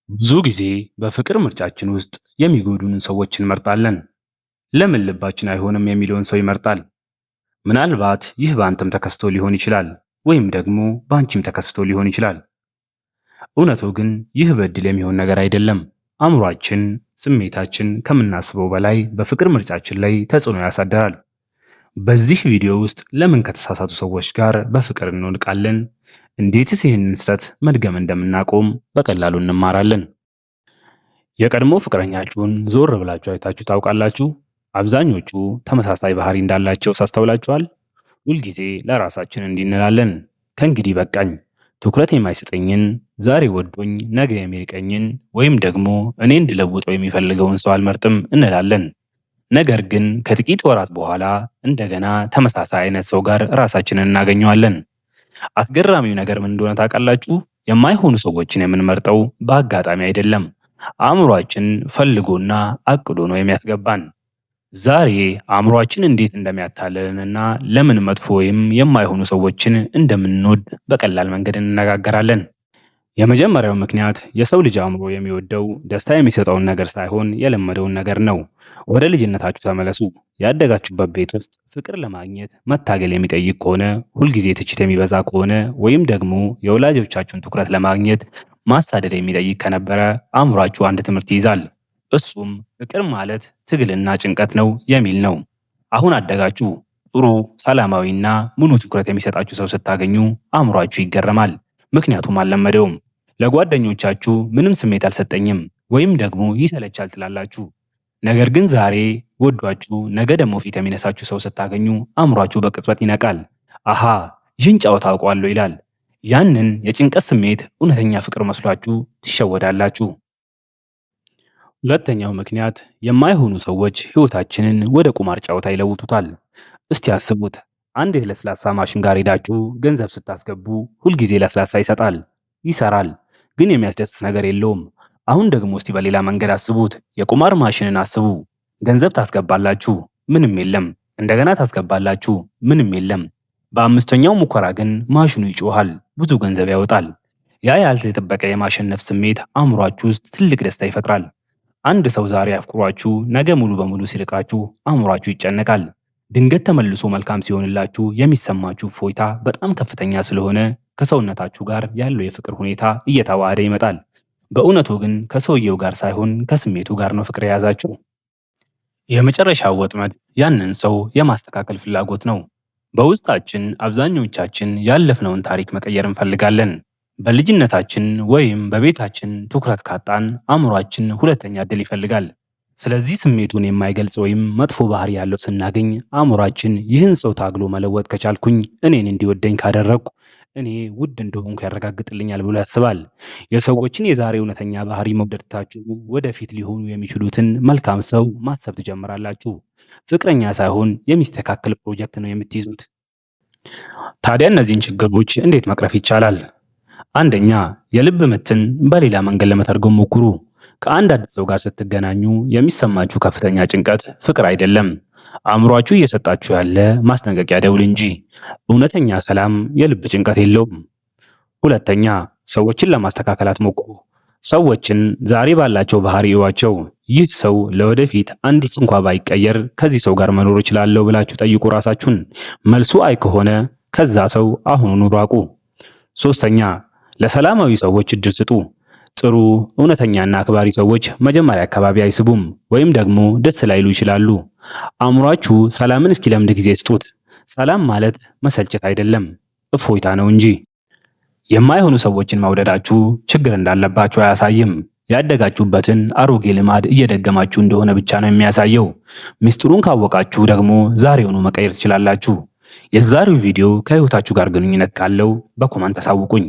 ብዙ ጊዜ በፍቅር ምርጫችን ውስጥ የሚጎዱንን ሰዎች እንመርጣለን። ለምን ልባችን አይሆንም የሚለውን ሰው ይመርጣል። ምናልባት ይህ በአንተም ተከስቶ ሊሆን ይችላል፣ ወይም ደግሞ በአንቺም ተከስቶ ሊሆን ይችላል። እውነቱ ግን ይህ በእድል የሚሆን ነገር አይደለም። አእምሯችን፣ ስሜታችን ከምናስበው በላይ በፍቅር ምርጫችን ላይ ተጽዕኖ ያሳድራል። በዚህ ቪዲዮ ውስጥ ለምን ከተሳሳቱ ሰዎች ጋር በፍቅር እንወድቃለን፣ እንዴትስ ይህንን ስህተት መድገም እንደምናቆም በቀላሉ እንማራለን። የቀድሞ ፍቅረኛችሁን ዞር ብላችሁ አይታችሁ ታውቃላችሁ? አብዛኞቹ ተመሳሳይ ባህሪ እንዳላቸው ሳስተውላችኋል? ሁልጊዜ ለራሳችን እንዲህ እንላለን፣ ከእንግዲህ በቃኝ፣ ትኩረት የማይሰጠኝን፣ ዛሬ ወዶኝ ነገ የሚርቀኝን፣ ወይም ደግሞ እኔ እንድለውጠው የሚፈልገውን ሰው አልመርጥም እንላለን። ነገር ግን ከጥቂት ወራት በኋላ እንደገና ተመሳሳይ አይነት ሰው ጋር ራሳችንን እናገኘዋለን። አስገራሚው ነገር ምን እንደሆነ ታውቃላችሁ? የማይሆኑ ሰዎችን የምንመርጠው በአጋጣሚ አይደለም። አእምሯችን ፈልጎና አቅዶ ነው የሚያስገባን። ዛሬ አእምሯችን እንዴት እንደሚያታልለንና ለምን መጥፎ ወይም የማይሆኑ ሰዎችን እንደምንወድ በቀላል መንገድ እንነጋገራለን። የመጀመሪያው ምክንያት የሰው ልጅ አእምሮ የሚወደው ደስታ የሚሰጠውን ነገር ሳይሆን የለመደውን ነገር ነው። ወደ ልጅነታችሁ ተመለሱ። ያደጋችሁበት ቤት ውስጥ ፍቅር ለማግኘት መታገል የሚጠይቅ ከሆነ፣ ሁልጊዜ ትችት የሚበዛ ከሆነ፣ ወይም ደግሞ የወላጆቻችሁን ትኩረት ለማግኘት ማሳደድ የሚጠይቅ ከነበረ አእምሯችሁ አንድ ትምህርት ይይዛል። እሱም ፍቅር ማለት ትግልና ጭንቀት ነው የሚል ነው። አሁን አደጋችሁ። ጥሩ፣ ሰላማዊና ሙሉ ትኩረት የሚሰጣችሁ ሰው ስታገኙ አእምሯችሁ ይገረማል። ምክንያቱም አልለመደውም። ለጓደኞቻችሁ ምንም ስሜት አልሰጠኝም ወይም ደግሞ ይሰለቻል ትላላችሁ። ነገር ግን ዛሬ ወዷችሁ ነገ ደግሞ ፊት የሚነሳችሁ ሰው ስታገኙ አእምሯችሁ በቅጽበት ይነቃል። አሃ ይህን ጨዋታ አውቀዋለሁ ይላል። ያንን የጭንቀት ስሜት እውነተኛ ፍቅር መስሏችሁ ትሸወዳላችሁ። ሁለተኛው ምክንያት የማይሆኑ ሰዎች ሕይወታችንን ወደ ቁማር ጨዋታ ይለውጡታል። እስቲ አስቡት፣ አንድ የለስላሳ ማሽን ጋር ሄዳችሁ ገንዘብ ስታስገቡ ሁልጊዜ ለስላሳ ይሰጣል፣ ይሰራል፣ ግን የሚያስደስት ነገር የለውም። አሁን ደግሞ እስቲ በሌላ መንገድ አስቡት። የቁማር ማሽንን አስቡ። ገንዘብ ታስገባላችሁ፣ ምንም የለም። እንደገና ታስገባላችሁ፣ ምንም የለም። በአምስተኛው ሙከራ ግን ማሽኑ ይጮሃል፣ ብዙ ገንዘብ ያወጣል። ያ ያልተጠበቀ የማሸነፍ ስሜት አእምሯችሁ ውስጥ ትልቅ ደስታ ይፈጥራል። አንድ ሰው ዛሬ አፍቅሯችሁ ነገ ሙሉ በሙሉ ሲርቃችሁ አእምሯችሁ ይጨነቃል። ድንገት ተመልሶ መልካም ሲሆንላችሁ የሚሰማችሁ እፎይታ በጣም ከፍተኛ ስለሆነ ከሰውነታችሁ ጋር ያለው የፍቅር ሁኔታ እየተዋሃደ ይመጣል። በእውነቱ ግን ከሰውየው ጋር ሳይሆን ከስሜቱ ጋር ነው ፍቅር የያዛችሁ። የመጨረሻው ወጥመድ ያንን ሰው የማስተካከል ፍላጎት ነው። በውስጣችን አብዛኞቻችን ያለፍነውን ታሪክ መቀየር እንፈልጋለን። በልጅነታችን ወይም በቤታችን ትኩረት ካጣን አእምሯችን ሁለተኛ እድል ይፈልጋል። ስለዚህ ስሜቱን የማይገልጽ ወይም መጥፎ ባህሪ ያለው ስናገኝ አእምሯችን ይህን ሰው ታግሎ መለወጥ ከቻልኩኝ፣ እኔን እንዲወደኝ ካደረግኩ፣ እኔ ውድ እንደሆንኩ ያረጋግጥልኛል ብሎ ያስባል። የሰዎችን የዛሬ እውነተኛ ባህሪ መውደድ ትታችሁ ወደፊት ሊሆኑ የሚችሉትን መልካም ሰው ማሰብ ትጀምራላችሁ። ፍቅረኛ ሳይሆን የሚስተካከል ፕሮጀክት ነው የምትይዙት። ታዲያ እነዚህን ችግሮች እንዴት መቅረፍ ይቻላል? አንደኛ፣ የልብ ምትን በሌላ መንገድ ለመተርጎም ሞክሩ። ከአንድ አዲስ ሰው ጋር ስትገናኙ የሚሰማችሁ ከፍተኛ ጭንቀት ፍቅር አይደለም፣ አእምሯችሁ እየሰጣችሁ ያለ ማስጠንቀቂያ ደውል እንጂ። እውነተኛ ሰላም የልብ ጭንቀት የለውም። ሁለተኛ፣ ሰዎችን ለማስተካከል አትሞክሩ። ሰዎችን ዛሬ ባላቸው ባህሪ እዩዋቸው። ይህ ሰው ለወደፊት አንዲት እንኳ ባይቀየር ከዚህ ሰው ጋር መኖር እችላለሁ ብላችሁ ጠይቁ ራሳችሁን። መልሱ አይ ከሆነ ከዛ ሰው አሁኑኑ ራቁ። ሶስተኛ፣ ለሰላማዊ ሰዎች እድል ስጡ። ጥሩ፣ እውነተኛና አክባሪ ሰዎች መጀመሪያ አካባቢ አይስቡም ወይም ደግሞ ደስ ላይሉ ይችላሉ። አእምሯችሁ ሰላምን እስኪለምድ ጊዜ ስጡት። ሰላም ማለት መሰልቸት አይደለም፣ እፎይታ ነው እንጂ። የማይሆኑ ሰዎችን መውደዳችሁ ችግር እንዳለባችሁ አያሳይም። ያደጋችሁበትን አሮጌ ልማድ እየደገማችሁ እንደሆነ ብቻ ነው የሚያሳየው። ሚስጥሩን ካወቃችሁ ደግሞ ዛሬውኑ መቀየር ትችላላችሁ። የዛሬው ቪዲዮ ከህይወታችሁ ጋር ግንኙነት ካለው በ comment አሳውቁኝ።